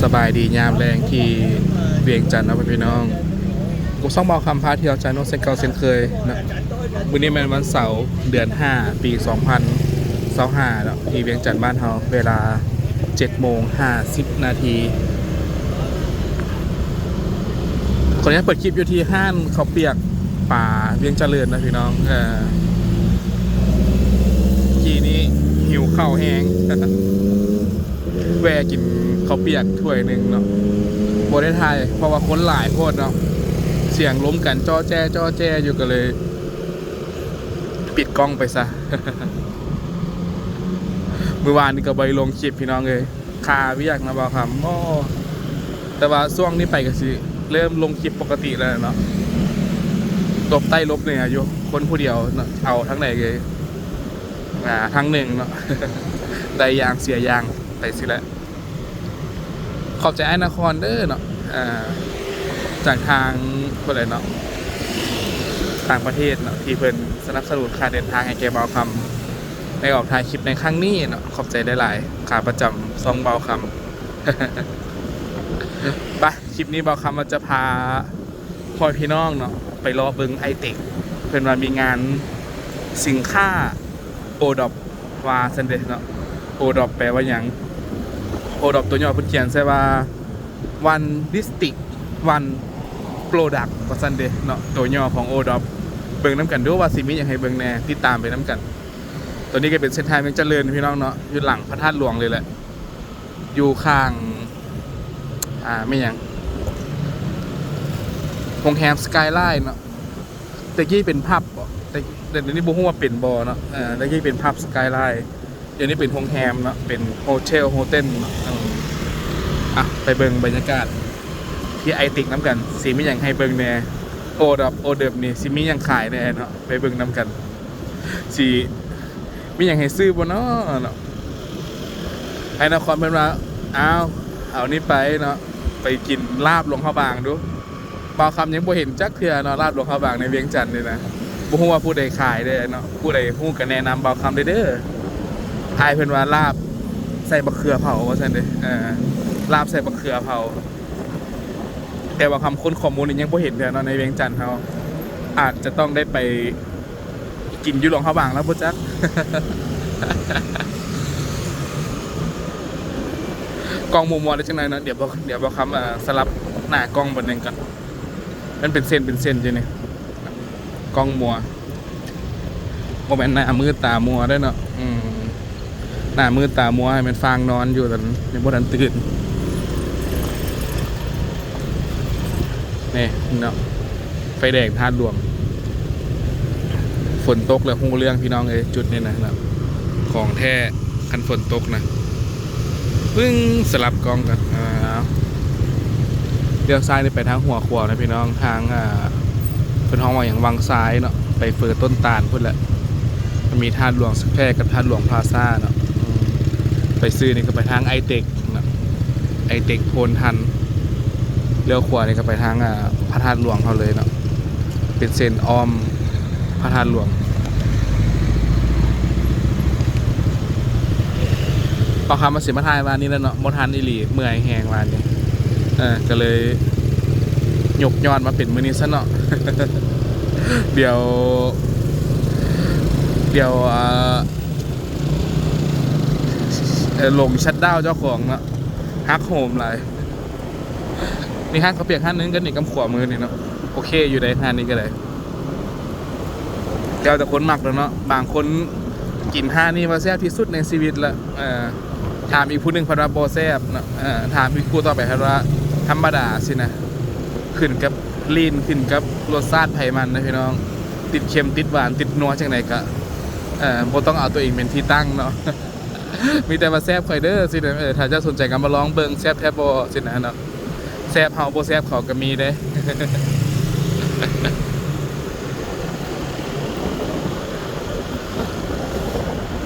ສະບາຍດີຍາມແລງທີ່ວຽງຈັນເນາະ ພີ່ນ້ອງ. ກັບຊ່ອງບ່າວຄຳພາທ່ຽວ ຈານໂນເຊັ່ນເກົ່າເຊັ່ນເຄີຍເນາະ. ມື້ນີ້ແມ່ນວັນເສົາ ເດືອນຫ້າ ປີສອງພັນຊາວຫ້າເນາະ ທີ່ວຽງຈັນບ້ານເຮົາ ເວລາເຈັດໂມງຫ້າສິບນາທີ. ຂໍອະນຸຍາດເປີດຄລິບຢູ່ທີ່ຮ້ານເຂົ້າປຽກປາວຽງຈະເລີນນະ ພີ່ນ້ອງ. ເອີ ກີ້ນີ້ຫິວເຂົ້າແຮງ ແວ່ກິນເຂົ້າປຽກຖ້ວຍໜຶ່ງເນາະ. ບໍ່ໄດ້ຖ່າຍ ເພາະວ່າຄົນຫຼາຍໂພດເນາະ, ສຽງລົມກັນຈໍ້ແຈ້ຈໍ້ແຈ້ຢູ່ ກໍເລີຍປິດກ້ອງໄປຊະ. ມື້ວານນີ້ກໍບໍ່ໄດ້ລົງຄລິບ ພີ່ນ້ອງເອີຍ. ຄາວຽກນະ ບ່າວຄຳ. ໂອ້ ແຕ່ວ່າຊ່ວງນີ້ໄປກໍຊິເລີ່ມລົງຄລິບປົກກະຕິແລ້ວເນາະ. ຫຼົບໃຕ້ຫຼົບເໜືອຢູ່ ຄົນຜູ້ດຽວເນາະ, ເອົາທາງໃດເລີຍ ອ່າ ທາງໜຶ່ງເນາະ. ໄດ້ຢ່າງເສຍຢ່າງໄປຊີ້ແຫຼະ. ຂອບໃຈອ້າຍນະຄອນເດີເນາະ ອ່າ ຈາກທາງ ຜູ້ໃດເນາະ ຕ່າງປະເທດເນາະ ທີ່ເພິ່ນສະໜັບສະໜູນຄ່າເດີນທາງໃຫ້ແກ່ບ່າວຄຳ ໄດ້ອອກຖ່າຍຄລິບໃນຄັ້ງນີ້ເນາະ. ຂອບໃຈຫຼາຍໆ ຂາປະຈຳຊ່ອງບ່າວຄຳ. ໄປ ຄລິບນີ້ບ່າວຄຳວ່າຈະພາພໍ່ແມ່ພີ່ນ້ອງເນາະ ໄປເລາະເບິ່ງໄອເຕັກ ເພິ່ນວ່າມີງານສິນຄ້າໂອດອບ ວ່າຊັ້ນເດເນາະ. ໂອດອບແປວ່າຫຍັງ? ໂອດອບຕົວຫຍໍ້ເພິ່ນຂຽນໃສ່ວ່າ One District One Product ວ່າຊັ້ນເດເນາະ, ຕົວຫຍໍ້ຂອງໂອດອບ. ເບິ່ງນຳກັນດູວ່າຊິມີຫຍັງໃຫ້ເບິ່ງແດ່, ຕິດຕາມໄປນຳກັນ. ຕົວນີ້ກໍເປັນເສັ້ນທາງວຽງຈະເລີນ ພີ່ນ້ອງເນາະ, ຢູ່ຫຼັງພະທາດຫຼວງເລີຍແຫຼະ, ຢູ່ຂ້າງ ອ່າ ແມ່ນຫຍັງ ໂຮງແຮມ Skyline ເນາະ. ແຕ່ກີ້ເປັນຜັບບໍ? ແຕ່ ແຕ່ດຽວນີ້ບໍ່ຮູ້ວ່າເປັນບໍ່ເນາະ. ເອີ ແຕ່ກີ້ເປັນຜັບ Skyline, ດຽວນີ້ເປັນໂຮງແຮມເນາະ, ເປັນໂຮເທວ ໂຮເຕັນເນາະ. ເອີ ອ່ະ ໄປເບິ່ງບັນຍາກາດທີ່ໄອເຕັກນຳກັນ, ຊິມີຫຍັງໃຫ້ເບິ່ງແດ່? ໂອດອບ ໂອເດີບນີ້ຊິມີຫຍັງຂາຍແດ່ເນາະ? ໄປເບິ່ງນຳກັນ ຊິມີຫຍັງໃຫ້ຊື້ບໍ່ເນາະເນາະ. ໄອ້ນະຄອນເພິ່ນວ່າ ອ້າວ ເອົານີ້ໄປເນາະ, ໄປກິນລາບຫຼວງພະບາງດູ. ບ່າວຄຳຍັງບໍ່ເຫັນຈັກເທື່ອເນາະ ລາບຫຼວງພະບາງໃນວຽງຈັນນີ້ນະ. ບໍ່ຮູ້ວ່າຜູ້ໃດຂາຍເດ້ເນາະ, ຜູ້ໃດຮູ້ກໍແນະນຳບ່າວຄຳເດີ. ອ້າຍເພິ່ນວ່າລາບໃສ່ບັກເຂືອເຜົາວ່າຊັ້ນເດ. ເອີ ລາບໃສ່ບັກເຂືອເຜົາ. ແຕ່ວ່າຄຳຄົ້ນຂໍ້ມູນນີ້ຍັງບໍ່ເຫັນເທື່ອເນາະ ໃນວຽງຈັນເຮົາ. ອາດຈະຕ້ອງໄດ້ໄປ ກິນຢູ່ຫຼວງພະບາງແລ້ວບໍ່ຈັກ. ກ້ອງມົວໆໄດ້ຈັກໜ້ອຍເນາະ. ດຽວ ດຽວບ່າວຄຳ ເອີ ສະຫຼັບໜ້າກ້ອງບາດໜຶ່ງກ່ອນ. ມັນເປັນເສັ້ນເປັນເສັ້ນຢູ່ນີ້ ກ້ອງມົວ. ບໍ່ແມ່ນໜ້າມືດຕາມົວເດ້ເນາະ. ອືມ ໜ້າມືດຕາມົວໃຫ້ແມ່ນຟາງນອນຢູ່ ຕອນຍັງບໍ່ທັນຕື່ນ. ນີ້ເນາະ ໄຟແດງທາດຫຼວງ. ຝົນຕົກແລ້ວຮູ້ເລື່ອງ ພີ່ນ້ອງເອີຍ, ຈຸດນີ້ນະເນາະ ຂອງແທ້. ຄັນຝົນຕົກນະ ປຶ້ງ ສະຫຼັບກ້ອງກັນ. ອ່າ ລ້ຽວຊ້າຍນີ້ໄປທາງຫົວຂົວນະ ພີ່ນ້ອງ, ທາງ ອ່າ ເພິ່ນຮ້ອງວ່າຫຍັງ ວັງຊາຍເນາະ, ໄປເຟີຕົ້ນຕານພຸ້ນແຫຼະ. ມັນມີທາດຫຼວງສະແຄວກັບທາດຫຼວງພລາຊາເນາະ. ອືມ ໄປຊື່ນີ້ກໍໄປທາງໄອເຕັກເນາະ, ໄອເຕັກໂພນທັນ. ລ້ຽວຂວານີ້ກໍໄປທາງ ອ່າ ພະທາດຫຼວງເຮົາເລີຍເນາະ, ເປັນເສັ້ນອ້ອມພະທາດຫຼວງ. ບ່າວຄຳວ່າຊິມາຖ່າຍວານນີ້ແຫຼະເນາະ, ບໍ່ທັນອີ່ຫຼີ, ເມື່ອຍແຮງວານນີ້. ເອີ ກໍເລີຍຍົກຍອດມາເປັນມື້ນີ້ຊະເນາະ. ດຽວ ດຽວ ອ່າ ເອີ ຫຼົງຊັດດາວເຈົ້າຂອງເນາະ, ຮັກໂຫມຫຼາຍ. ມີຮ້ານເຂົ້າປຽກຮ້ານໜຶ່ງກັນນີ້ ກຳຂວາມືນີ້ເນາະ, ໂອເຄຢູ່ເດ້ ຮ້ານນີ້ກໍໄດ້. ແລ້ວແຕ່ຄົນມັກແຫຼະເນາະ, ບາງຄົນກິນຮ້ານນີ້ວ່າແຊບທີ່ສຸດໃນຊີວິດລະ. ເອີ ຖາມອີກຜູ້ໜຶ່ງເພິ່ນວ່າບໍ່ແຊບເນາະ, ເອີ ຖາມອີກຜູ້ຕໍ່ໄປເພິ່ນວ່າທຳມະດາຊີ້ນະ. ຂຶ້ນກັບລີ້ນ ຂຶ້ນກັບລົດຊາດໃຜມັນນະພີ່ນ້ອງ, ຕິດເຄັມ ຕິດຫວານ ຕິດນົວຈັ່ງໃດກະ ເອີ ບໍ່ຕ້ອງເອົາຕົວເອງເປັນທີ່ຕັ້ງເນາະ. ມີແຕ່ວ່າແຊບຂ້ອຍເດີຊີ້ນະ. ເອີ ຖ້າເຈົ້າສົນໃຈກໍມາລອງເບິ່ງ ແຊບແທ້ບໍ່ຊີ້ນະເນາະ. ແຊບເຮົາ ບໍ່ແຊບເຂົາກໍມີເດ້.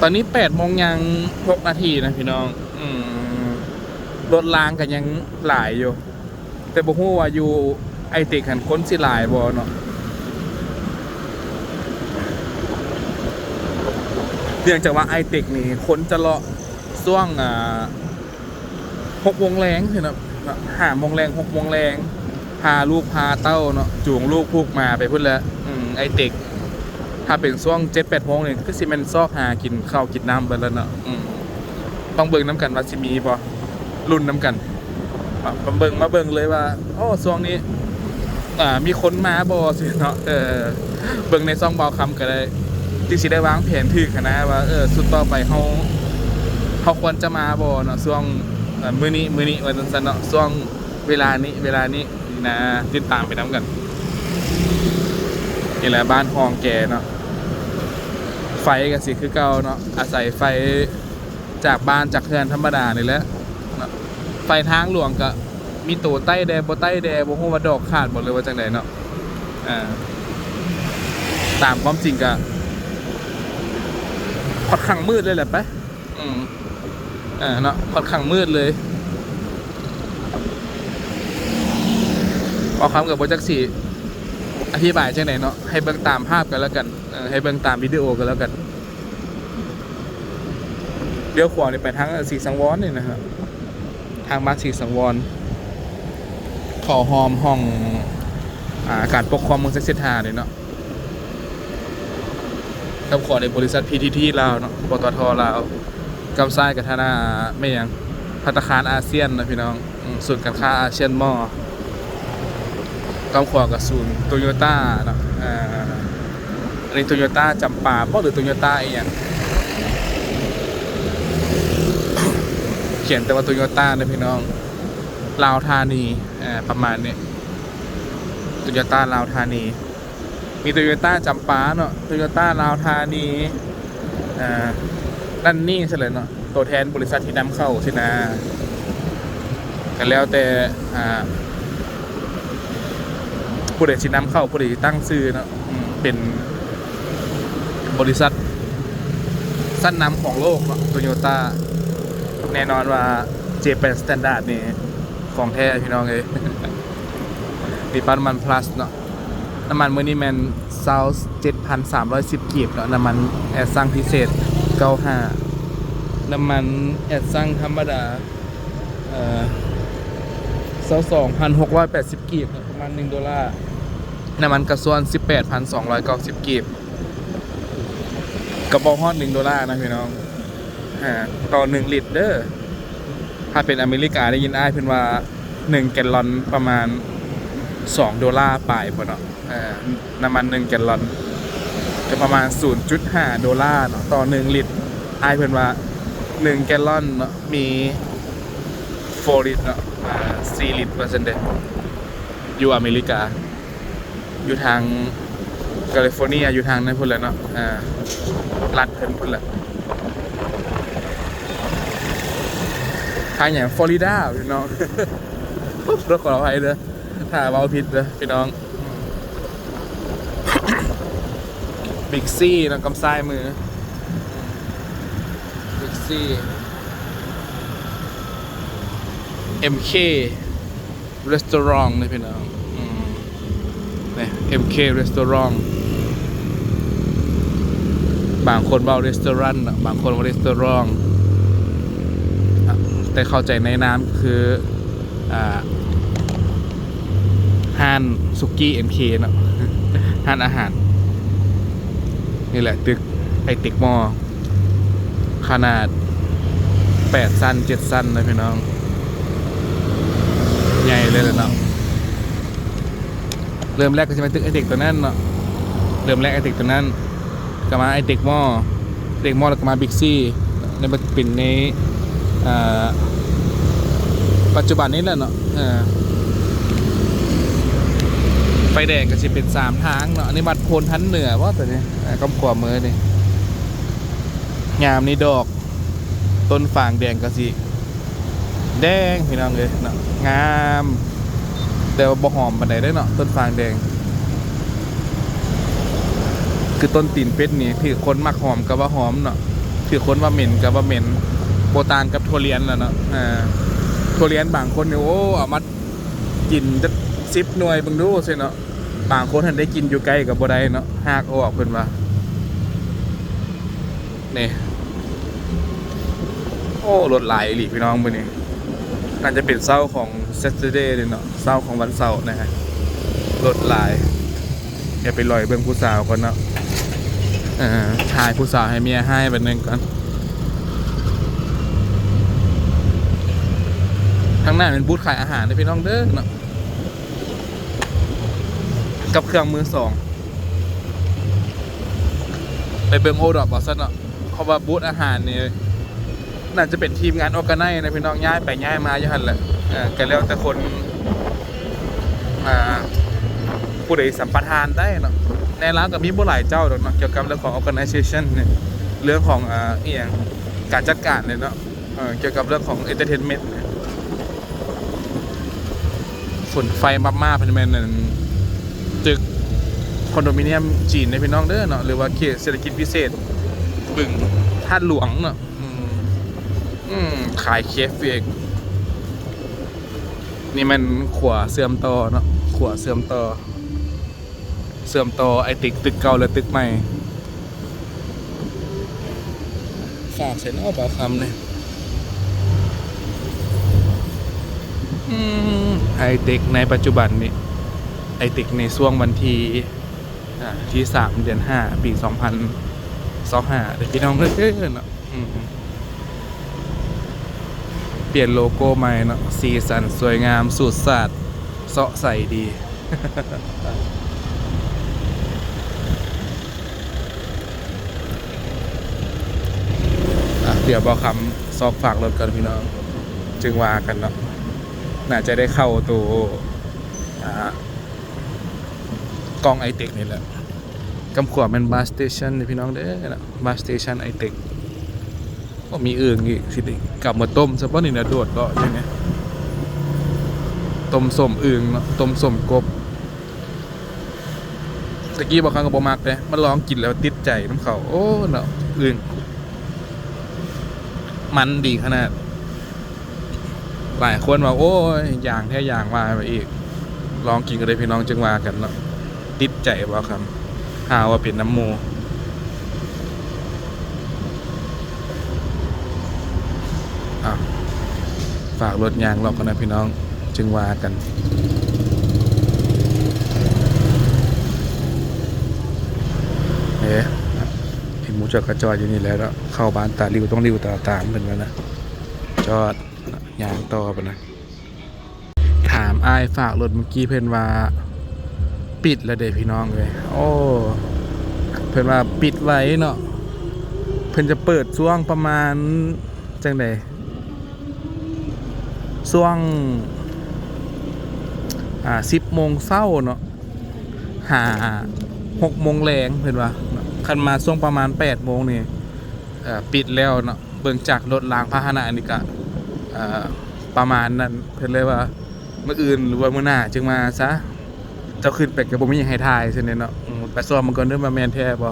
ຕອນນີ້ແປດໂມງຍ່າງຫົກນາທີນະພີ່ນ້ອງ. ອືມ ລົດລາງກໍຍັງຫຼາຍຢູ່. ແຕ່ບໍ່ຮູ້ວ່າຢູ່ໄອເຕັກຫັ້ນຄົນຊິຫຼາຍບໍ່ເນາະ, ເນື່ອງຈາກວ່າໄອເຕັກນີ້ຄົນຈະເລາະຊ່ວງ ອ່າ ຫົກໂມງແລງຊີ້ເນາະ ຫ້າໂມງແລງ ຫົກໂມງແລງ ພາລູກພາເຕົ້າເນາະ ຈູງລູກພູກໝາໄປພຸ້ນແຫຼະ. ອືມ ໄອ້ເຕັກ ຖ້າເປັນຊ່ວງເຈັດແປດໂມງນີ້ ຄືຊິແມ່ນຊອກຫາກິນເຂົ້າກິນນ້ຳເບິດແລ້ວເນາະ. ອືມ ຕ້ອງເບິ່ງນຳກັນວ່າຊິມີບໍ່ ລຸ້ນນຳກັນ ມາເບິ່ງ ມາເບິ່ງເລີຍວ່າ ໂອ້ ຊ່ວງນີ້ ອ່າ ມີຄົນມາບໍ່ຊີ້ເນາະ. ເອີ ເບິ່ງໃນຊ່ອງບ່າວຄຳກໍໄດ້ ຈຶ່ງຊິໄດ້ວາງແຜນຖືກຫັ້ນນະ ວ່າ ເອີ ຊຸດຕໍ່ໄປເຮົາ ເຮົາຄວນຈະມາບໍ່ເນາະ ຊ່ວງ ເອີ ມື້ນີ້ ມື້ນີ້ວ່າຊັ້ນເນາະ ຊ່ວງເວລານີ້ ເວລານີ້ນະ. ຕິດຕາມໄປນຳກັນ. ນີ້ແຫຼະບ້ານຮອງແກເນາະ ໄຟກໍຊິຄືເກົ່າເນາະ ອາໄສໄຟ ຈາກບ້ານຈາກເຮືອນທຳມະດານີ້ແຫຼະເນາະ. ໄຟທາງຫຼວງກະມີໂຕໄຕ້ແດ່ບໍ່ໄຕ້ແດ່ ບໍ່ຮູ້ວ່າດອກຂາດບໍ່ ຫຼືວ່າຈັ່ງໃດເນາະ. ເອີ ຕາມຄວາມຈິງກະຂ້ອນຂ້າງມືດເລີຍແຫຼະໄປ. ອືມ ເອີ ເນາະ ຂ້ອນຂ້າງມືດເລີຍ. ເວົ້າຄຳກໍບໍ່ຈັກຊິອະທິບາຍຈັ່ງໃດເນາະ ໃຫ້ເບິ່ງຕາມພາບກັນແລ້ວກັນ ເອີ ໃຫ້ເບິ່ງຕາມວິດີໂອກັນແລ້ວກັນ. ລ້ຽວຂວານີ້ໄປທາງສີສັງວອນນີ້ນະ ທາງບ້ານສີສັງວອນ ເຂົ້າຮ່ອມຫ້ອງ ອ່າ ການປົກຄອງເມືອງໄຊເສດຖານີ້ເນາະ. ຂ້າງຂວານີ້ບໍລິສັດ ພີທີທີ ລາວເນາະ ປຕທ ລາວ. ຂ້າງຊ້າຍກໍທະນາ ແມ່ນຫຍັງ ພັດຕາຄານອາຊຽນນະພີ່ນ້ອງ. ອືມ ສູນການຄ້າອາຊຽນມໍ. ກ້ຳຂວາກໍສູນໂຕໂຍຕ້າເນາະ ເອີ ອັນນີ້ໂຕໂຍຕ້າຈຳປາບໍ ຫຼືໂຕໂຍຕ້າອີ່ຫຍັງ ຂຽນແຕ່ວ່າໂຕໂຍຕ້າເດີພີ່ນ້ອງ ລາວທານີ ເອີ ປະມານນີ້ ໂຕໂຍຕ້າລາວທານີ. ມີໂຕໂຍຕ້າຈຳປາເນາະ ໂຕໂຍຕ້າລາວທານີ ເອີ ນັ້ນນີ້ຊັ້ນແຫຼະເນາະ ໂຕແທນບໍລິສັດທີ່ນຳເຂົ້າຊີ້ນະ. ກໍແລ້ວແຕ່ ອ່າ ຜູ້ໃດຊິນຳເຂົ້າ ຜູ້ໃດຊິຕັ້ງຊື່ເນາະ. ອືມ ເປັນບໍລິສັດຊັ້ນນຳຂອງໂລກເນາະ ໂຕໂຍຕ້າ. ແນ່ນອນວ່າ Japan Standard ນີ້ຂອງແທ້ພີ່ນ້ອງເອີຍ. ມີປ້ຳນ້ຳມັນ plus ເນາະ. ນ້ຳມັນມື້ນີ້ແມ່ນຊາວເຈັດພັນສາມຮ້ອຍສິບກີບເນາະ ນ້ຳມັນແອັດຊັງພິເສດເກົ້າຫ້າ ນ້ຳມັນແອັດຊັງທຳມະດາ ເອີ ຊາວສອງພັນຫົກຮ້ອຍແປດສິບກີບເນາະ ປະມານໜຶ່ງໂດລາ. ນ້ຳມັນກາຊວນສິບແປດພັນສອງຮ້ອຍເກົ້າສິບກີບ ກໍບໍ່ຮອດໜຶ່ງໂດລານະພີ່ນ້ອງ ອ່າ ຕໍ່ໜຶ່ງລິດເດີ. ຖ້າເປັນອາເມລິກາ ໄດ້ຍິນອ້າຍເພິ່ນວ່າ ໜຶ່ງແກນລອນປະມານສອງໂດລາປາຍພຸ້ນເນາະ. ເອີ ນ້ຳມັນໜຶ່ງແກນລອນກໍປະມານສູນຈຸດຫ້າໂດລາເນາະ ຕໍ່ໜຶ່ງລິດ. ອ້າຍເພິ່ນວ່າໜຶ່ງແກນລອນເນາະ ມີໂຟລິດເນາະ ອ່າ ສີ່ລິດວ່າຊັ້ນເດ ຢູ່ອາເມລິກາ. ຢູ່ທາງກາລິຟໍເນຍ ຢູ່ທາງນັ້ນພຸ້ນແຫຼະເນາະ ເອີ ລັດເພິ່ນພຸ້ນແຫຼະ ທາງຫຍັງ ຟໍຣິດາ ພີ່ນ້ອງ. ໂອ້ ຂໍອະໄພເດີ ຖ້າເວົ້າຜິດເດີພີ່ນ້ອງ. ບິກຊີເນາະ ກຳຊ້າຍມື ບິກຊີ ເອັມເຄ Restaurant ນີ້ພີ່ນ້ອງ. ອືມ ນີ້ ເອັມເຄ Restaurant ບາງຄົນເວົ້າ Restaurant ເນາະ ບາງຄົນເວົ້າ Restaurant ອະ ແຕ່ເຂົ້າໃຈໃນນາມຄື ອ່າ ຮ້ານສຸກີ້ ເອັມເຄ ເນາະ ຮ້ານອາຫານ. ນີ້ແຫຼະຕຶກໄອເຕັກມໍ ຂະໜາດແປດຊັ້ນ ເຈັດຊັ້ນນະພີ່ນ້ອງ ໃຫຍ່ເລີຍແຫຼະເນາະ. ເລີ່ມແລກກໍຊິມາຕຶກໄອເຕັກຕົວນັ້ນເນາະ ເລີ່ມແລກໄອເຕັກຕົວນັ້ນ ກໍມາໄອເຕັກມໍ ເຕັກມໍ ແລ້ວກໍມາບິກຊີ ໃນປັດຈຸບັນນີ້ ເອີ ປັດຈຸບັນນີ້ແຫຼະເນາະ. ເອີ ໄຟແດງກໍຊິເປັນສາມທາງເນາະ ອັນນີ້ວັດໂພນທັນເໜືອບໍ່ຕົວນີ້ ເອີ ຄຳຂວາມືນີ້ ຍາມນີ້ດອກ ຕົ້ນຝາງແດງກໍຊິແດງພີ່ນ້ອງເອີຍເນາະ ງາມ ແຕ່ວ່າບໍ່ຫອມປານໃດເດ້ເນາະ ຕົ້ນຝາງແດງ. ຄືຕົ້ນຕີນເປັດນີ້ ຖືກຄົນມັກຫອມກໍວ່າຫອມເນາະ ຖືກຄົນວ່າເໝັນກໍວ່າເໝັນ ບໍ່ຕ່າງກັບຖົ່ວລຽນລະເນາະ. ອ່າ ຖົ່ວລຽນບາງຄົນນີ້ ໂອ້ ເອົາມາກິນຈັກສິບໜ່ວຍເບິ່ງດູຊີ້ເນາະ ບາງຄົນຫັ້ນໄດ້ກິນຢູ່ໃກ້ກໍບໍ່ໄດ້ເນາະ ຮາກອອກເພິ່ນວ່າ. ນີ້ ໂອ້ ລົດຫຼາຍອີ່ຫຼີພີ່ນ້ອງມື້ນີ້ น่าจะเป็นเช้าของ Saturday เลยเนาะ เช้าของวันเสาร์นะฮะ รถหลาย เดี๋ยวไปลอยเบิ่งผู้สาวก่อนเนาะ เอ่อ ถ่ายผู้สาวให้เมียให้บัดนึงก่อน ข้างหน้าเป็นบูธขายอาหารนะพี่น้องเด้อเนาะ กับเครื่องมือสอง ไปเบิ่งโอดอปเอาซะเนาะ เพราะว่าบูธอาหารนี่ น่าจะเป็นทีมงาน organize นะพี่น้อง ย้ายไปย้ายมาอยู่หั่นแหละ เอ่อ ก็แล้วแต่คน อ่า ผู้ใดสัมปทานได้เนาะ ในลาวก็มีบ่หลายเจ้าดอกเนาะ เกี่ยวกับเรื่องของ organization เนี่ย เรื่องของ อ่า อีหยัง การจัดการเนี่ยเนาะ เอ่อ เกี่ยวกับเรื่องของ entertainment เนี่ย ฝนไฟมาบๆ เพิ่นแม่นอันตึกคอนโดมิเนียมจีนเด้อพี่น้องเด้อเนาะ หรือว่าเขตเศรษฐกิจพิเศษบึงธาตุหลวงเนาะ อืม อืม ขายเครปเอง นี่แม่นขั้วเชื่อมต่อเนาะ ขั้วเชื่อมต่อ เชื่อมต่อไอเต็กตึกเก่าและตึกใหม่ ฝากใส่เนาะบ่าวคำนี่ อืม ไอเต็กในปัจจุบันนี่ ไอเต็กในช่วงวันที่ อ่า ที่สาม เดือนห้า ปีสองพันซาวห้าเด้อพี่น้องเด้อเนาะ อืม เปลี่ยนโลโก้ใหม่เนาะ สีสันสวยงาม สูตรสาด เซาะใสดี อ่ะ เดี๋ยวบ่าวคำซอกฝากรถก่อนพี่น้อง จึงว่ากันเนาะ น่าจะได้เข้าตัว อ่า กล้องไอเต็กนี่แหละ กำขวาแม่น bus station นี่พี่น้องเด้อเนาะ bus station ไอเต็ก โอ้ มีอึ่งอีก สิได้กลับมาต้มซะบ่นี่นะ โดดเลาะอยู่นี่ ต้มส้มอึ่งเนาะ ต้มส้มกบ ตะกี้บางครั้งก็บ่มักเด้ มาลองกินแล้วติดใจนำเขา โอ้ เนาะ อึ่ง มันดีขนาด หลายคนว่า โอ้ย ย่างแท้ย่างว่าไปอีก ลองกินก็ได้พี่น้อง จึงว่ากันเนาะ ติดใจบ่าวคำ หาว่าเป็นน้ำหมู่ อ่ะ ฝากรถย่างเลาะก่อนนะพี่น้อง จึงว่ากัน เอ๊ะ เห็นหมู่จอดก็จอดอยู่นี่แหละเนาะ เข้าบ้านตาหลิ่วต้องหลิ่วตาตามเพิ่นว่านะ จอด ย่างต่อไปนะ ถามอ้ายฝากรถเมื่อกี้เพิ่นว่าปิดแล้วเด้พี่น้องเอ้ย โอ้ เพิ่นว่าปิดไวเนาะ เพิ่นจะเปิดช่วงประมาณจั่งใด ช่วง อ่า สิบโมงเช้าเนาะ หาหกโมงแลงเพิ่นว่า คันมาช่วงประมาณแปดโมงนี่ เอ่อ ปิดแล้วเนาะ เบิ่งจากรถรางพาหนะนี่ก็ เอ่อ ประมาณนั้น เพิ่นเลยว่า มื้ออื่นหรือว่ามื้อหน้าจึงมาซะ เจ้าขึ้นไปก็บ่มีหยังให้ถ่ายซั่นเด้เนาะ อืม ไปซ่อมมันก่อนเด้อ ว่าแม่นแท้บ่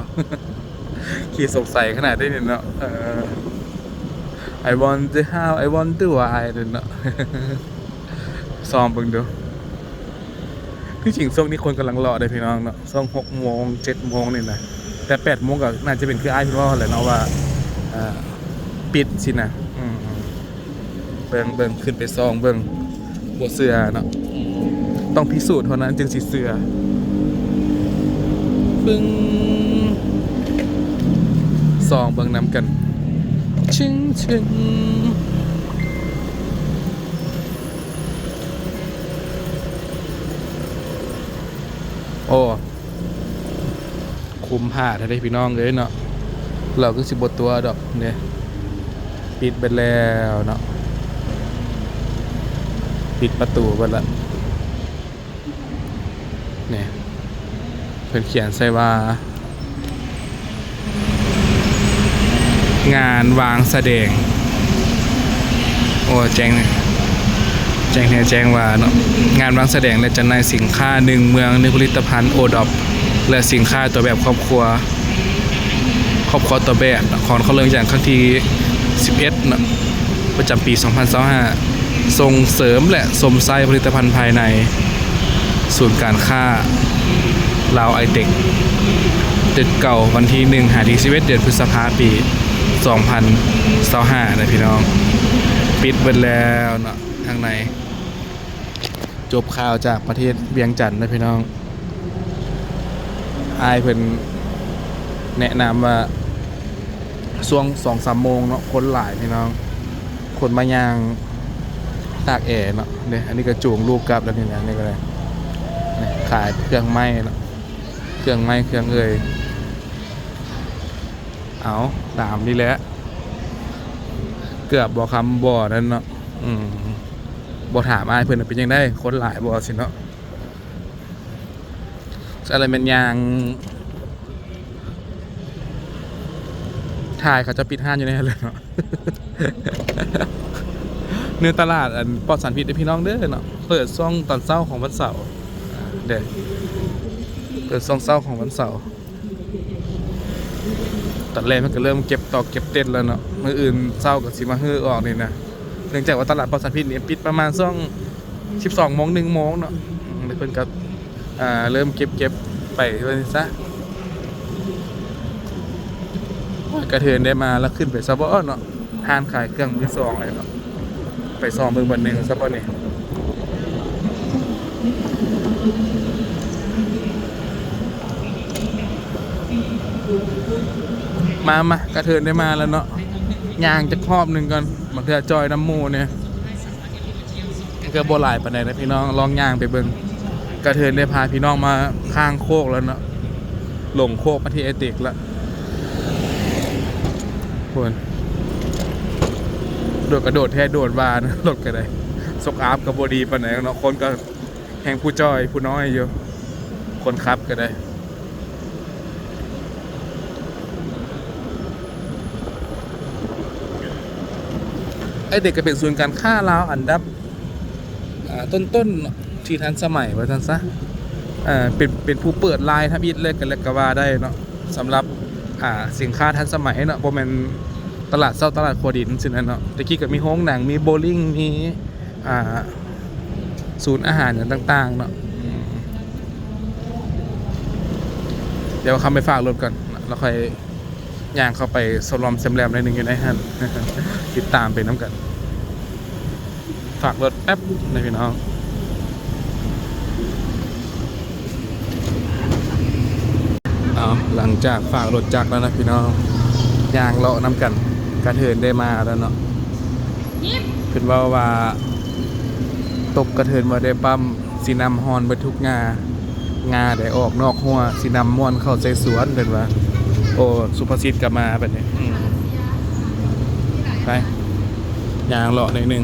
ขี้สงสัยขนาดนี้เนาะ เออ I wonder how I wonder why เด้เนาะ ซ่อมเบิ่งดู ที่จริงช่วงนี้คนกำลังเลาะเด้พี่น้องเนาะ ช่วงหกโมง เจ็ดโมงนี่นะ แต่แปดโมงก็น่าจะเป็นคืออ้ายเพิ่นเว้าหั่นแหละเนาะว่า เอ่อ ปิดสินะ อืม เบิ่ง เบิ่ง ขึ้นไปส่องเบิ่ง บ่เชื่อเนาะ ต้องพิสูจน์เท่านั้นจึงสิเชื่อ ปึ้ง ส่องเบิ่งนำกัน ชึ้ง ชึ้ง โอ้ คุ้มค่าแท้เด้พี่น้องเอ้ยเนาะ เราคือสิบ่ตั๋วดอกเด้ ปิดเบิดแล้วเนาะ ปิดประตูเบิดละ นี่ เพิ่นเขียนใส่ว่า งานวางแสดง โอ้ แจ้ง แจ้งแท้แจ้งว่าเนาะ งานวางแสดงและจำหน่ายสินค้าหนึ่งเมือง หนึ่งผลิตภัณฑ์ โอดอป และสินค้าตัวแบบครอบครัว ครอบครัวตัวแบบเนาะ ของนครหลวงเวียงจันทน์ ครั้งที่สิบเอ็ดเนาะ ประจำปีสองพันซาวห้า ส่งเสริมและชมใช้ผลิตภัณฑ์ภายใน ศูนย์การค้าลาวไอเต็ก ตึกเก่า วันที่หนึ่งหาที่สิบเอ็ด เดือนพฤษภา ปีสองพันซาวห้า นะพี่น้อง ปิดเบิดแล้วเนาะ ทาง ໃນ ຈົບຂ່າວຈາກປະເທດວຽງຈັນເດີພີ່ນ້ອງ. ອ້າຍເພິ່ນແນະນຳວ່າ ຊ່ວງສອງສາມໂມງເນາະ ຄົນຫຼາຍພີ່ນ້ອງ, ຄົນມາຍ່າງຕາກແອເນາະ. ເດ້ ອັນນີ້ກໍຈູງລູກກັບແລ້ວນີ້ນະ, ນີ້ກໍໄດ້ ນີ້ຂາຍເຄື່ອງໄມ້ເນາະ, ເຄື່ອງໄມ້ເຄື່ອງເອີ່ຍ. ເອົາ ຕາມນີ້ແຫຼະ, ເກືອບບໍ່ຄຳບໍ່ນັ້ນເນາະ. ອືມ ບໍ່ຖາມອ້າຍເພິ່ນວ່າເປັນຈັ່ງໃດ ຄົນຫຼາຍບໍ່ຊີ້ເນາະ. ສະລະແມ່ນຍ່າງຖ່າຍ ເຂົາເຈົ້າປິດຮ້ານຢູ່ໃນຫັ້ນແຫຼະເນາະ. ໃນຕະຫຼາດອັນປອດສານພິດເດີພີ່ນ້ອງເດີເນາະ, ເປີດຊ່ວງຕອນເຊົ້າຂອງວັນເສົາເດີ, ເປີດຊ່ວງເຊົ້າຂອງວັນເສົາ. ຕອນແລກເພິ່ນກໍເລີ່ມເກັບຕອກເກັບເຕັນແລ້ວເນາະ, ມື້ອື່ນເຊົ້າກໍຊິມາຮື້ອອກນີ້ນະ. ເນື່ອງຈາກວ່າຕະຫຼາດປອດສານພິດນີ້ປິດປະມານຊ່ວງສິບສອງໂມງ ໜຶ່ງໂມງເນາະ, ອືມ ແລ້ວເພິ່ນກໍ ອ່າ ເລີ່ມເກັບໆໄປວ່າຊັ້ນຊະ. ກະເທີນໄດ້ມາແລ້ວ ຂຶ້ນໄປຊະບໍ່ເນາະ, ຮ້ານຂາຍເຄື່ອງມືສອງເລີຍເນາະ. ໄປສ່ອງເບິ່ງບ່ອນໜຶ່ງຊະບໍ່ນີ້. ມາ ມາ ກະເທີນໄດ້ມາແລ້ວເນາະ, ຍ່າງຈັກຮອບໜຶ່ງກ່ອນ, ບາງເທື່ອຈ່ອຍນຳໝູ່ແດ່. ກໍບໍ່ຫຼາຍປານໃດນະພີ່ນ້ອງ, ລອງຍ່າງໄປເບິ່ງ. ກະເທີນໄດ້ພາພີ່ນ້ອງມາຂ້າງໂຄກແລ້ວເນາະ, ຫຼົງໂຄກມາທີ່ໄອເຕັກແລ້ວ. ພຸ້ນ ໂດດກະໂດດແທ້ໂດດວ່ານະ, ລົດກໍໄດ້ ສົກອາບກໍບໍ່ດີປານໃດເນາະ, ຄົນກໍແຮ່ງຜູ້ຈ່ອຍຜູ້ນ້ອຍຢູ່, ຄົນຂັບກໍໄດ້. ໄອເຕັກກໍເປັນສູນການຄ້າລາວອັນດັບ ອ່າ ຕົ້ນໆເນາະ ທີ່ທັນສະໄໝວ່າຊັ້ນຊະ, ເປັນ ເປັນຜູ້ເປີດລາຍທຳອິດເລີຍກໍ ກໍວ່າໄດ້ເນາະ, ສຳລັບ ອ່າ ສິນຄ້າທັນສະໄໝເນາະ, ບໍ່ແມ່ນຕະຫຼາດເຊົ້າຕະຫຼາດຂົວດິນຊີ້ນະເນາະ. ແຕ່ກີ້ກໍມີໂຮງໜັງ ມີໂບລິງ ມີ ອ່າ ສູນອາຫານຫຍັງຕ່າງໆເນາະ. ອືມ ດຽວເຮົາໄປຝາກລົດກ່ອນ ແລ້ວຄ່ອຍ ຍ່າງເຂົ້າໄປສະຫຼອມແຊມແລມໜ້ອຍໜຶ່ງຢູ່ໃນຫັ້ນ, ຕິດຕາມໄປນຳກັນ. ຝາກລົດແປັບນະພີ່ນ້ອງ. ເອົາ ຫຼັງຈາກຝາກລົດຈັກແລ້ວນະພີ່ນ້ອງ, ຍ່າງເລາະນຳກັນ, ກະເທີນໄດ້ມາແລ້ວເນາະ. ເພິ່ນເວົ້າວ່າ ຕົກກະເທີນບໍ່ໄດ້ປ້ຳ ຊິນ້ຳຮ້ອນເບິດທຸກງ່າ, ງ່າໄດ້ອອກນອກຮົ້ວ ຊິນ້ຳມ່ວນເຂົ້າໃສ່ສວນ ເພິ່ນວ່າ. ໂອ້ ສຸພາສິດກໍມາບັດນີ້. ອືມ ໄປ ຍ່າງເລາະໜ້ອຍໜຶ່ງ,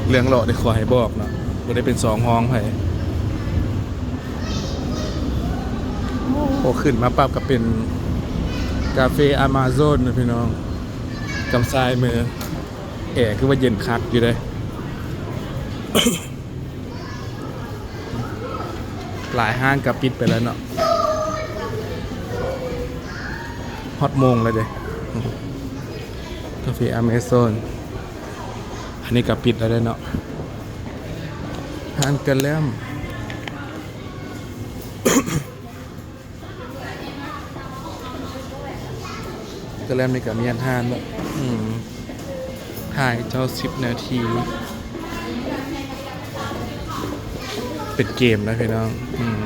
ເລື່ອງເລາະນີ້ຂໍໃຫ້ບອກເນາະ, ບໍ່ໄດ້ເປັນສອງຮອງໃຜ. ໂອ້ ຂຶ້ນມາປັບກໍເປັນກາເຟອາມາໂຊນນະພີ່ນ້ອງ, ກຳຊ້າຍມື. ແອຄືວ່າເຢັນຄັກຢູ່ເດ້. ຫຼາຍຮ້ານກໍປິດໄປແລ້ວເນາະ, ຮອດໂມງແລ້ວເດ້. ກາເຟອາເມຊອນ ອັນນີ້ກໍປິດແລ້ວເດ້ເນາະ, ຮ້ານກະແລັມ. ກະແລັມນີ້ກໍມີອັນຮ້ານເນາະ. ອືມ ຖ່າຍເຈົ້າສິບນາທີ ເປັນເກມນະພີ່ນ້ອງ. ອືມ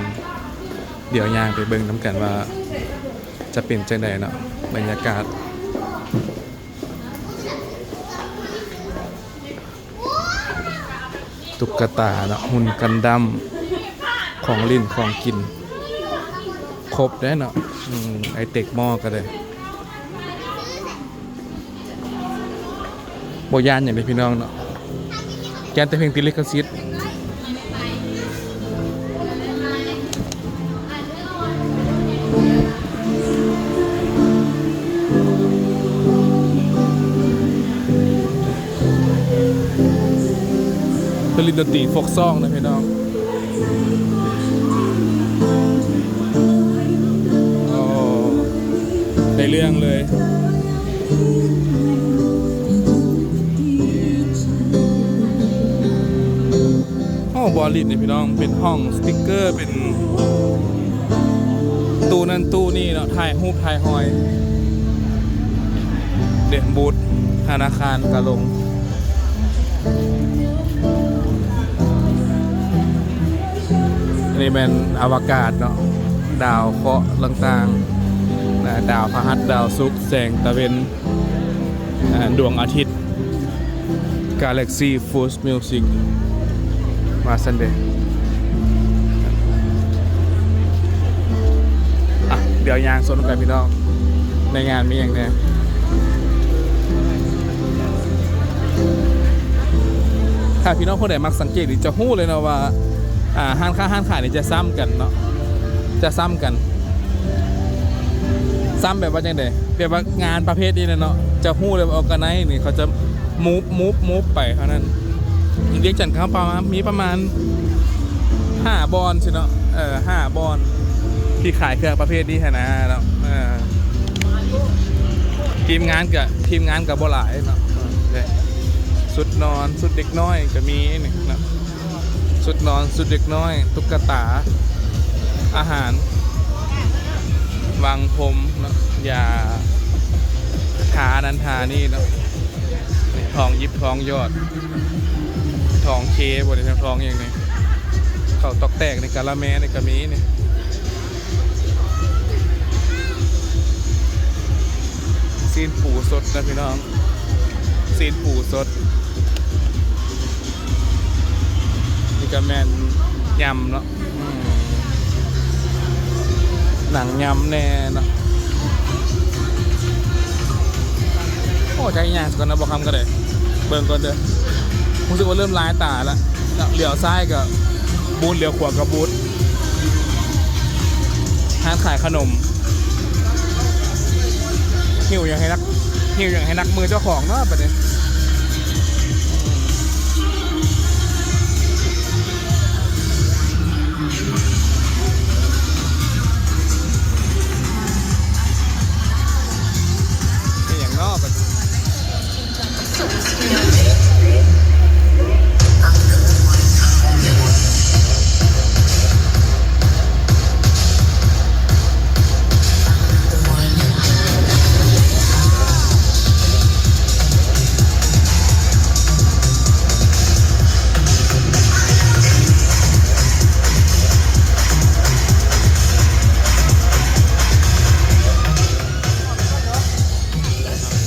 ດຽວຍ່າງໄປເບິ່ງນຳກັນວ່າຈະເປັນຈັ່ງໃດເນາະ ບັນຍາກາດ. ຕຸກກະຕາເນາະ, ຫຸ່ນກັນດັ້ມ, ຂອງຫຼິ້ນຂອງກິນ ຄົບເດ້ເນາະ. ອືມ ໄອເຕັກມໍກໍໄດ້ ບໍ່ຢ້ານຫຍັງເດ້ພີ່ນ້ອງເນາະ, ຢ້ານແຕ່ເພງຕິດລິຂະສິດ. ເພິ່ນຫຼິ້ນດົນຕີຟົກຊອງນະພີ່ນ້ອງ. ໂອ້ ໄດ້ເລື່ອງເລີຍ. ໂອ້ ບ່ອນຫຼິ້ນນີ້ພີ່ນ້ອງ ເປັນຫ້ອງສະຕິກເກີ ເປັນຕູ້ນັ້ນຕູ້ນີ້ເນາະ, ຖ່າຍຮູບຖ່າຍຮອຍ. ເດ ບູດທະນາຄານກະຫຼົງ. ນີ້ແມ່ນອະວະກາດເນາະ ດາວເຄາະຕ່າງໆ ອາ ດາວພະຫັດ ດາວສຸກ ແສງຕາເວັນ ອາ ດວງອາທິດ Galaxy Fuse Music ວ່າຊັ້ນເດ. ອ່ະ ດຽວຍ່າງຊົນກັນພີ່ນ້ອງ ໃນງານມີຫຍັງແດ່. ຖ້າພີ່ນ້ອງຜູ້ໃດມັກສັງເກດນີ້ ຈະຮູ້ເລີຍເນາະວ່າ ອ່າ ຮ້ານຄ້າຮ້ານຂາຍນີ້ຈະຊ້ຳກັນເນາະ ຈະຊ້ຳກັນ ຊ້ຳແບບວ່າຈັ່ງໃດ ແບບວ່າງານປະເພດນີ້ແຫຼະເນາະ ຈະຮູ້ເລີຍວ່າ organize ນີ້ເຂົາຈະ move move move ໄປເທົ່ານັ້ນ. ວຽງຈັນເຮົາປະມານ ມີປະມານຫ້າບ່ອນຊີ້ເນາະ ເອີ ຫ້າບ່ອນທີ່ຂາຍເຄື່ອງປະເພດນີ້ຫັ້ນນະເນາະ ເອີ ທີມງານກະ ທີມງານກະບໍ່ຫຼາຍເນາະ ເອີ ຊຸດນອນ ຊຸດເດັກນ້ອຍກະມີນີ້ເນາະ ຊຸດນອນ ຊຸດເດັກນ້ອຍ ຕຸກກະຕາ ອາຫານ ວາງພົມເນາະ ຢາ ທານັ້ນທານີ້ເນາະ ນີ້ ທອງຢິບທອງຢອດ ທອງເຄບໍ່ໄດ້ ທອງຫຍັງນີ້ ເຂົ້າຕອກແຕກນີ້ ກະລະແມນີ້ກະມີນີ້. ຊີ້ນປູສົດນະພີ່ນ້ອງ ຊີ້ນປູສົດ ນີ້ກະແມ່ນຍຳເນາະ ອືມ ໜັງຍຳແດ່ເນາະ. ໂອ້ ໄທຍ່າງກ່ອນນະ ບໍ່ຄຳກໍໄດ້ ເບິ່ງກ່ອນເດີ ຮູ້ສຶກວ່າເລີ່ມລາຍຕາລະ ຫຼຽວຊ້າຍກໍບູດ ຫຼຽວຂວາກໍບູດ ຮ້ານຂາຍຂະໜົມ. ຫິ້ວຫຍັງໃຫ້ນັກ ຫິ້ວຫຍັງໃຫ້ນັກມືເຈົ້າຂອງເນາະບັດນີ້. ອີ່ຫຍັງເນາະບັດນີ້.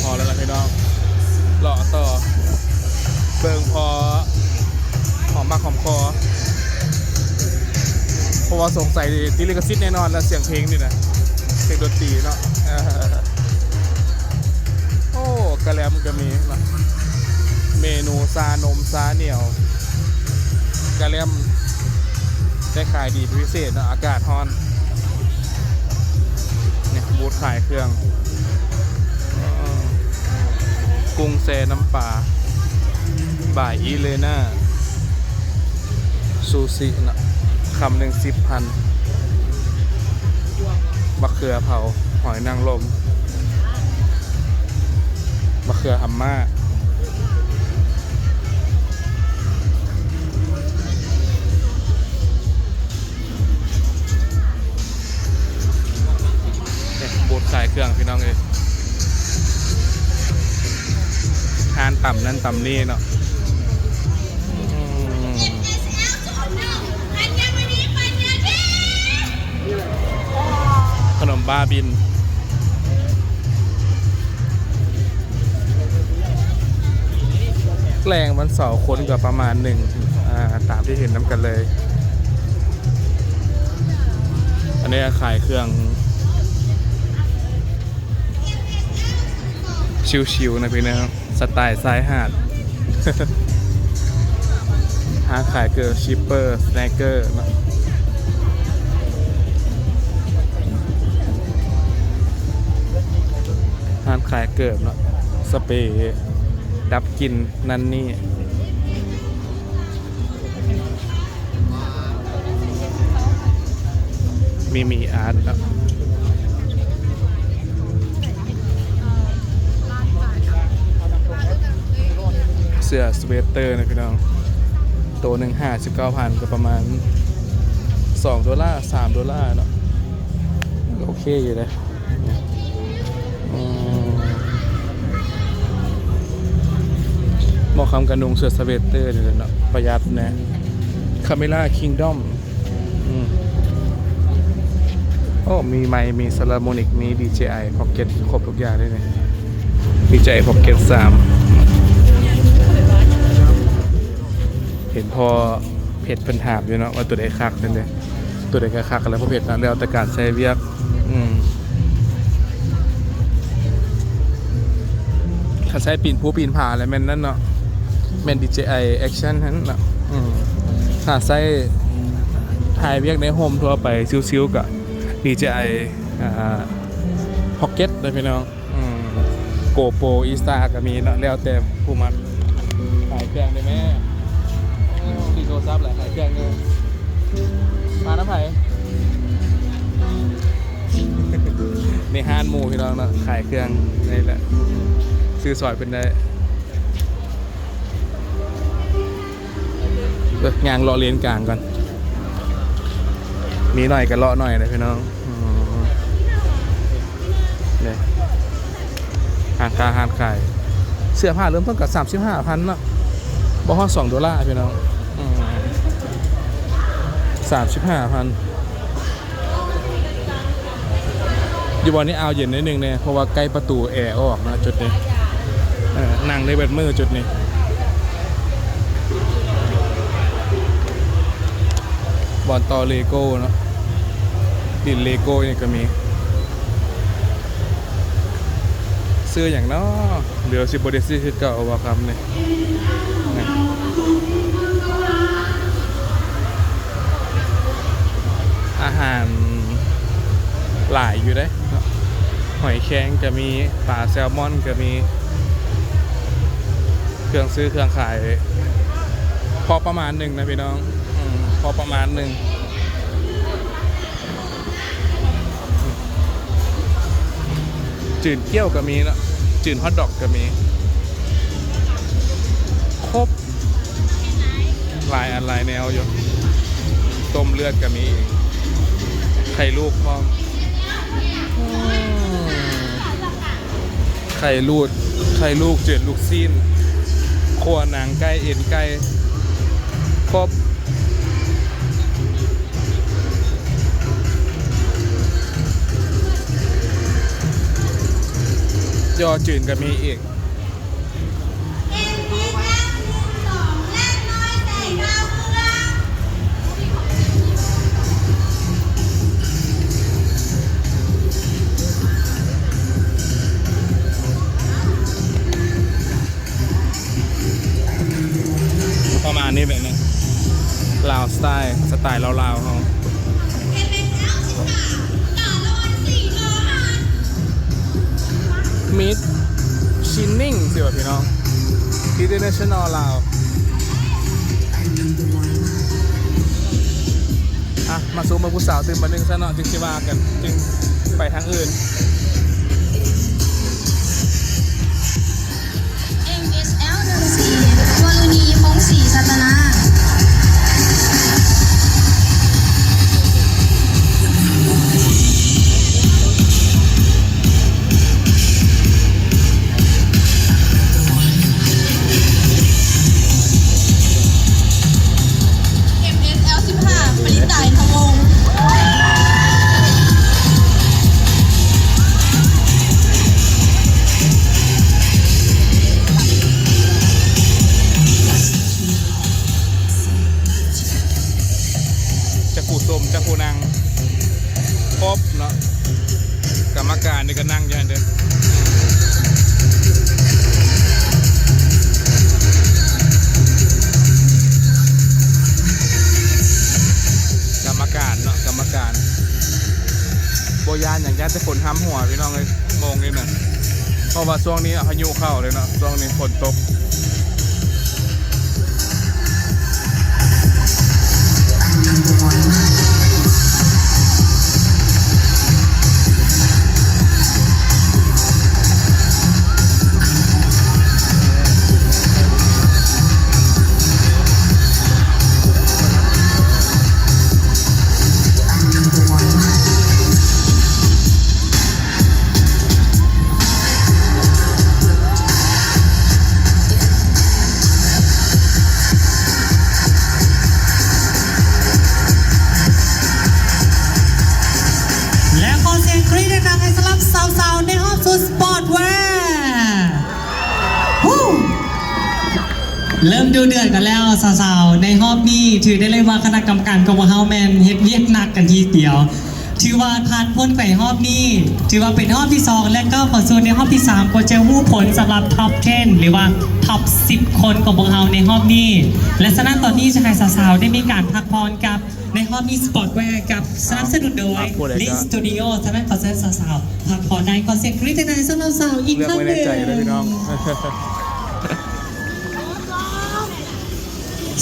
ພໍແລ້ວລະພີ່ນ້ອງ ເລາະຕໍ່ ເບິ່ງພໍຫອມປາກຫອມຄໍ ເພາະວ່າສົງໄສຕິດລິຂະສິດແນ່ນອນລະ ສຽງເພງນີ້ນະ ສຽງດົນຕີເນາະ. ໂອ້ ກະແລັມກະມີເນາະ ເມນູຊານົມຊາໜຽວ ກະແລັມ ໄດ້ຂາຍດີເປັນພິເສດເນາະ ອາກາດຮ້ອນ. ນີ້ ບູດຂາຍເຄື່ອງ ເອີ ກຸ້ງແຊ່ນ້ຳປາ ບາຍອີເລນາ ຊູຊິເນາະ ຄຳໜຶ່ງສິບພັນ ບັກເຂືອເຜົາ ຫອຍນາງລົມ ບັກເຂືອຫຳມ້າ. ເອີ ບູດຂາຍເຄື່ອງພີ່ນ້ອງເອີຍ ຮ້ານຕຳນັ້ນຕຳນີ້ເນາະ ອືມ ຂະໜົມບ້າບິນ. ແລງວັນເສົາຄົນກໍປະມານໜຶ່ງ ອ່າ ຕາມທີ່ເຫັນນຳກັນເລີຍ. ອັນນີ້ຂາຍເຄື່ອງຊິວໆ ນະພີ່ນ້ອງ ສະໄຕລ໌ຊາຍຫາດ. ຮ້ານຂາຍເກີບ ຊິບເປີ ສະແນກເກີເນາະ ຮ້ານຂາຍເກີບເນາະ ສະເປດັບກິ່ນນັ້ນນີ້. ມີມີອາດເນາະ ເສື້ອສະເວດເຕີນະພີ່ນ້ອງ ໂຕໜຶ່ງຫ້າສິບເກົ້າພັນ ກໍປະມານສອງໂດລາ ສາມໂດລາເນາະ ກໍໂອເຄຢູ່ເດ້. ອືມ ໝໍຄຳກະນຸ່ງເສື້ອສະເວດເຕີນີ້ແຫຼະເນາະ ປະຢັດແດ່. ຄາເມລາຄິງດອມ ອື ໂອ້ ມີໄມ ມີ Saramonic ມີ DJI Pocket ຄົບທຸກຢ່າງເລີຍນີ້ DJI Pocket ສາມ. ເຫັນພໍ່ເພັດເພິ່ນຖາມຢູ່ເນາະ ວ່າຕົວໃດຄັກນັ້ນເດ້ ຕົວໃດກໍຄັກແລ້ວ ພໍ່ເພັດນະ ແລ້ວແຕ່ການໃຊ້ວຽກ. ອືມ ຖ້າໃຊ້ປີນພູປີນຜາແລ້ວແມ່ນນັ້ນເນາະ ແມ່ນ DJI Action ຫັ້ນເນາະ. ອືມ ຖ້າໃຊ້ຖ່າຍວຽກໃນຮົ່ມທົ່ວໄປຊິວໆ ກໍ DJI ອ່າ Pocket ເດີພີ່ນ້ອງ. ອືມ GoPro Insta ກໍມີເນາະ ແລ້ວແຕ່ຜູ້ມັກ. ຂາຍເຄື່ອງໄດ້ແມ່ ໂອ້ ຊື້ໂທລະສັບແຫຼະ ຂາຍເຄື່ອງເດີ. ມານຳໃຜ? ໃນຮ້ານໝູ່ພີ່ນ້ອງເນາະ ຂາຍເຄື່ອງນີ້ແຫຼະ ຊື້ຊ່ອຍເພິ່ນໄດ້. ເອີ ຍ່າງເລາະເລນກາງກ່ອນ ມີໜ້ອຍກໍເລາະໜ້ອຍເດີພີ່ນ້ອງ. ອືມ ນີ້ ຮ້ານຄ້າຮ້ານຂາຍ ເສື້ອຜ້າເລີ່ມຕົ້ນກໍສາມສິບຫ້າພັນເນາະ ບໍ່ຮອດສອງໂດລາພີ່ນ້ອງ. ອືມ ສາມສິບຫ້າພັນ. ຢູ່ບ່ອນນີ້ອາວເຢັນໜ້ອຍໜຶ່ງແດ່ ເພາະວ່າໃກ້ປະຕູແອອອກເນາະ ຈຸດນີ້. ເອີ ນັ່ງໄດ້ເບິດມື້ຈຸດນີ້. ບ່ອນຕໍ່ເລໂກ້ເນາະ ຫຼິ້ນເລໂກ້ນີ້ກໍມີ. ຊື້ຫຍັງເນາະ? ດຽວຊິບໍ່ໄດ້ຊື້ຄືເກົ່າວ່າຄ່ຳນີ້. ອາຫານຫຼາຍຢູ່ເດ້ເນາະ ຫອຍແຄງກໍມີ ປາແຊລມອນກໍມີ. ເຄື່ອງຊື້ເຄື່ອງຂາຍພໍປະມານໜຶ່ງນະພີ່ນ້ອງ. ອືມ ພໍປະມານໜຶ່ງ. ຈືນກ້ຽວກໍມີເນາະ ຈືນຮອດດອກກໍມີ ຄົບ ຫຼາຍອັນຫຼາຍແນວຢູ່. ຕົ້ມເລືອດກໍມີອີກ ໄຂ່ລູກພ້ອມ. ອືມ ໄຂ່ລູກ ໄຂ່ລູກ ຈືນລູກຊີ້ນ ຂົ້ວໜັງໄກ່ ເອັນໄກ່ ຄົບ. ຍໍຈືນກໍມີອີກ. ປະມານນີ້ແບບນີ້ ລາວສະໄຕ ສະໄຕລາວໆເຮົາ. Mid Shining ຊິວ່າພີ່ນ້ອງ International ລາວ. ອ່ະ ມາຊູມເບິ່ງຜູ້ສາວຕື່ມບາດໜຶ່ງຊະເນາະ ຈຶ່ງຊິວ່າກັນ ຈຶ່ງໄປທາງອື່ນ. MSL ໜຶ່ງສີ່ ວາລຸນີ ພົງສີ ສັດຕະນາ. ເອັມເອສແອລສິບຫ້າ ປະລິດຕາ ອິນທະວົງ. ຈັກຜູ້ຊົມ ຈັກຜູ້ນັ່ງ ຄົບເນາະ. ກຳມະການນີ້ກໍນັ່ງຢູ່ຫັ້ນເດີ ກຳມະການເນາະ ກຳມະການ. ບໍ່ຢ້ານຫຍັງ ຢ້ານແຕ່ຝົນຫ້ຳຫົວ ພີ່ນ້ອງເອີຍ ໂມງນີ້ນະ. ເພາະວ່າຊ່ວງນີ້ພາຍຸເຂົ້າເລີຍເນາະ ຊ່ວງນີ້ຝົນຕົກ. ເ ສາວໆ ໃນຮອບຊຸດສະປອດແວ ເລີ່ມດຸເດືອດກັນແລ້ວສາວໆ ໃນຮອບນີ້ ຖືໄດ້ເລີຍວ່າຄະນະກຳມະການຂອງພວກເຮົາແມ່ນເຮັດວຽກໜັກກັນທີດຽວ. ຖືວ່າຜ່ານພົ້ນໄປຮອບນີ້ ຖືວ່າເປັນຮອບທີສອງ ແລະ ກ້າວເຂົ້າສູ່ໃນຮອບທີສາມ ກໍຈະຮູ້ຜົນສຳລັບ Top ten ຫຼືວ່າ Top ten ຄົນຂອງພວກເຮົາໃນຮອບນີ້ ແລະ ສະນັ້ນຕອນນີ້ຈະໃຫ້ສາວໆ ໄດ້ມີການພັກຜ່ອນກັບ ໃນຮອບນີ້ ສະປອດແວ ກັບສະໜັບສະໜູນໂດຍ ລິນສະຕູດິໂອ. ສະນັ້ນຂໍເຊີນສາວໆ ພັກຜ່ອນໄດ້. ຂໍສຽງກຣີດດັງໆ ໃຫ້ສຳລັບສາວອີກຄັ້ງໜຶ່ງ.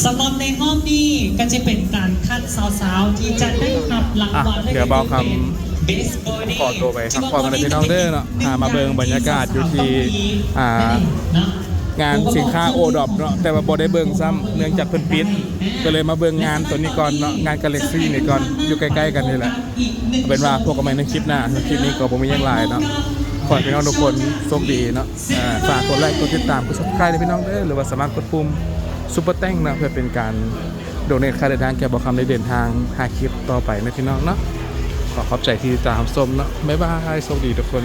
ສຳລັບໃນຮອບນີ້ກໍຈະເປັນການຄັດສາວໆ ທີ່ຈະໄດ້ຮັບລາງວັນ ແລະ ກໍຄືເປັນ Best Body ຂໍຕົວໄປພັກຜ່ອນກັນເດີພີ່ນ້ອງເດີເນາະ. ຫາມາເບິ່ງບັນຍາກາດຢູ່ທີ່ ອ່າ ງານສິນຄ້າໂອດອບເນາະ ແຕ່ວ່າບໍ່ໄດ້ເບິ່ງຊ້ຳ ເນື່ອງຈາກເພິ່ນປິດ ກໍເລີຍມາເບິ່ງງານໂຕນີ້ກ່ອນເນາະ ງານກາແລັກຊີນີ້ກ່ອນ ຢູ່ໃກ້ໆກັນນີ້ແຫຼະ. ເອົາເປັນວ່າພົບກັນໃໝ່ໃນຄລິບໜ້າ ຄລິບນີ້ກໍບໍ່ມີຫຍັງຫຼາຍເນາະ. ຂໍໃຫ້ພີ່ນ້ອງທຸກຄົນໂຊກດີເນາະ. ອ່າ ຝາກກົດໄລ ກົດຕິດຕາມ ກົດ Subscribe ໃຫ້ພີ່ນ້ອງເດີ ຫຼືວ່າສາມາດກົດປຸ່ມ Super Thanks ເນາະ ເພື່ອເປັນການ ໂດເນດຄ່າເດີນທາງ ແກ່ບ່າວຄຳໄດ້ເດີນທາງຫາຄລິບຕໍ່ໄປນະພີ່ນ້ອງເນາະ. ຂໍຂອບໃຈທີ່ຕິດຕາມຮັບຊົມເນາະ. ບາຍບາຍ ໂຊກດີທຸກຄົນ.